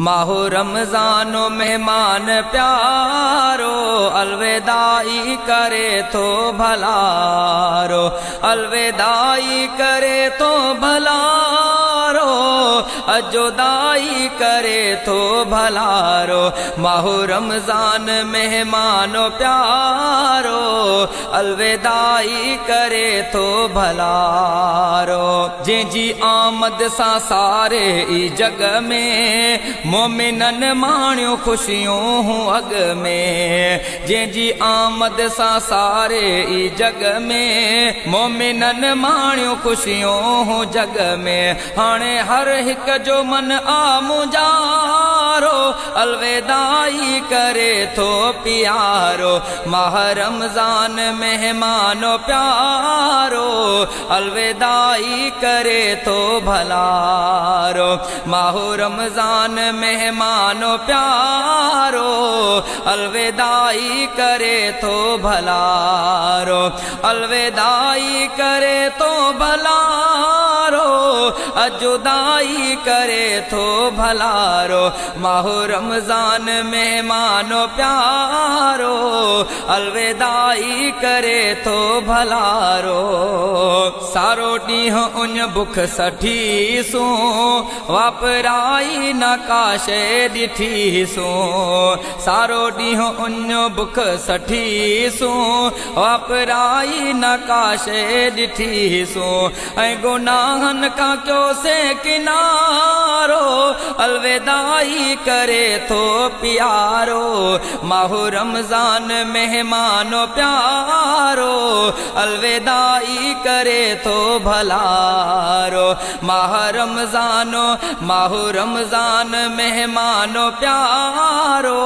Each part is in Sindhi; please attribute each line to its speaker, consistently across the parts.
Speaker 1: ماهه رمضان مهمان پيارو الوداعي ڪري ٿو ڀلارو الوداعي ڪري ٿو ڀلارو اجودائي ڪري ٿو ڀلارو ماهه رمضان مهمان پيارو الوداعي ڪري ٿو ڀلارو. جنهن جي آمد سان ساري ئي جڳ ۾، مومنن ماڻيون خوشيون هون اڳ ۾. جنهن جي آمد سان ساري ئي جڳ ۾، مومنن ماڻيون خوشيون هون جڳ ۾. هاڻي هر هڪ جو من آ مونجهارو، الوداعي ڪري ٿو پيارو. ماهه رمضان مهمان پيارو، الوداعي ڪري ٿو ڀلارو. ماهه رمضان مهمان پيارو، الوداعي ڪري ٿو ڀلارو. الوداعي ڪري ٿو ڀلارو، اجدائي ڪري ٿو ڀلارو. ماهه رمضان مهمان پيارو، الوداعي ڪري ٿو ڀلارو. سارو ڏينهن اڃ بک سٺيسون، واپرائي نه ڪا شيء ڏٺيسون. سارو ڏينهن اڃ بک سٺيسون، واپرائي نه ڪا شيء ڏٺيسون. ۽ گناهن کان ڪيوسين ڪنارو، الوداعي ڪري ٿو پيارو. ماهه رمضان مهمان پيارو، الوداعي ڪري ٿو ڀلارو. ماهه رمضان، ماهه رمضان مهمان پيارو،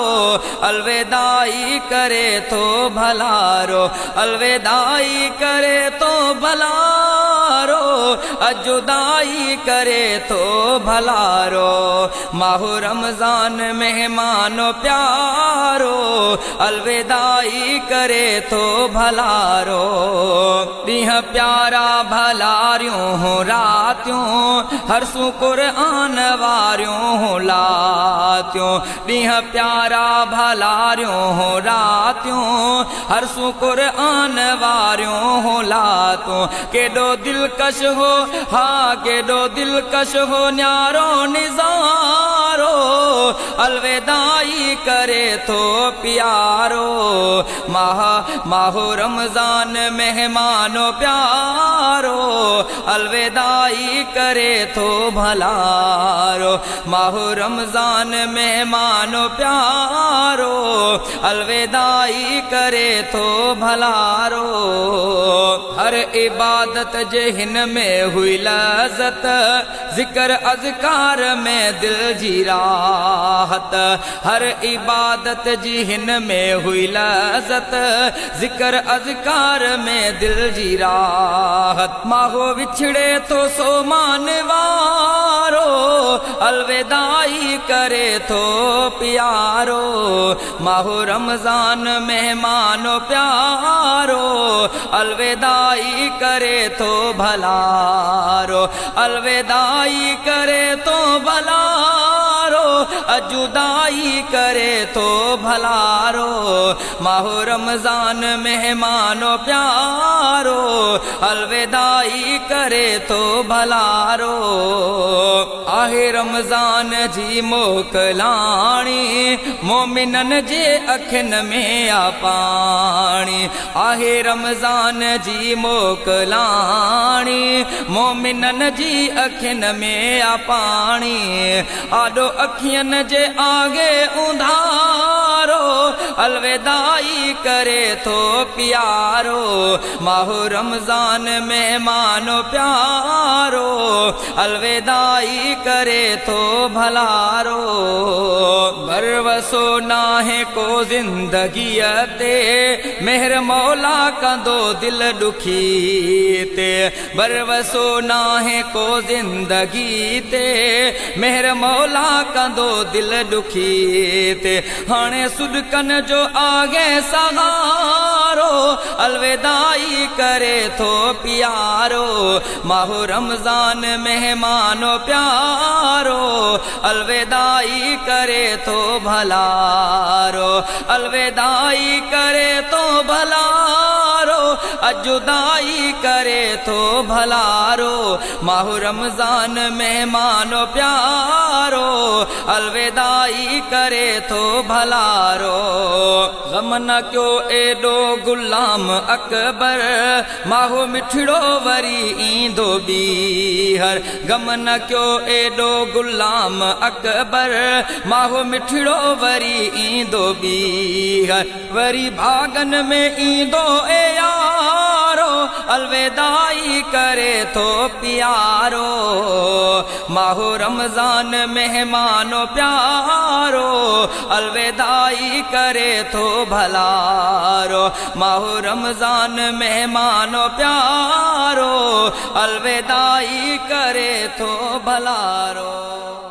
Speaker 1: الوداعي ڪري ٿو ڀلارو. الوداعي ڪري ٿو ڀلارو، اجدائي ڪري ٿو ڀلارو. ماهه رمضان مهمان پيارو، الوداعي ڪري ٿو ڀلارو. ڏينهن پيارا ڀلاريون راتيون، هرسون قرآن واريون لاتيون. ڏينهن پيارا ڀلاريون راتيون، هرسون قرآن واريون لاتون. ڪيڏو دلڪش هو، ها ڪيڏو دلڪش هو نيارو نظارو، الوداعي ڪري ٿو پيارو. ماهه ماهه رمضان مهمان پيارو، الوداعي ڪري ٿو ڀلارو. ماهه رمضان مهمان پيارو، الوداعي ڪري ٿو ڀلارو. هر عبادت جي هن ۾ هئي لذت، ذڪر اذڪار ۾ دل جي راحت. هر عبادت جي هن ۾ هئي لذت، ذڪر اذڪار ۾ دل جي راحت. ماهو وڇڙي ٿو سو مان وارو، الوداعي ڪري ٿو پيارو. ماهه رمضان مهمان پيارو، الوداعي ڪري ٿو ڀلارو. الوداعي ڪري ٿو ڀلارو، اجدائي ڪري ٿو ڀلارو. ماهه رمضان مهمان پيارو، الوداعي ڪري ٿو ڀلارو. آهي رمضان جي موڪلاڻي، مومنن جي اکين ۾ آ پاڻي. آهي رمضان جي موڪلاڻي، مومنن جي اکين ۾ آ پاڻي. آڏو اکين جي آگي اونڌارو، الوداعي ڪري ٿو پيارو. ماهه رمضان مهمان پيارو، الوداعي ڪري ٿو ڀلارو. ڀروسو ناهي ڪو زندگيء تي، مهر مولا ڪندو دل ڏکي تي. ڀروسو ناهي ڪو زندگي تي، مهر مولا ڪندو دل ڏکي تي. هاڻي سڏڪن جو آهي سهارو، ڀلارو، الوداعي ڪري ٿو پيارو. ماهه رمضان مهمان پيارو، الوداعي ڪري ٿو ڀلارو. الوداعي ڪري ٿو ڀلارو، جدائي ڪري ٿو ڀلارو. ماهه رمضان مهمان پيارو، الوداعي ڪري ٿو ڀلارو. غم نه ڪيو ايڏو غلام اڪبر، ماهو مٺڙو وري ايندو ٻيهر. غم نه ڪيو ايڏو غلام اڪبر، ماهو مٺڙو وري ايندو ٻيهر. وري ڀاڳن ۾ ايندو اي يارو، الوداعي ڪري ٿو پيارو. ماهو رمضان مهمان پيارو، الوداعي ڪري ٿو ڀلارو. ماهو رمضان مهمان پيارو، الوداعي ڪري ٿو ڀلارو.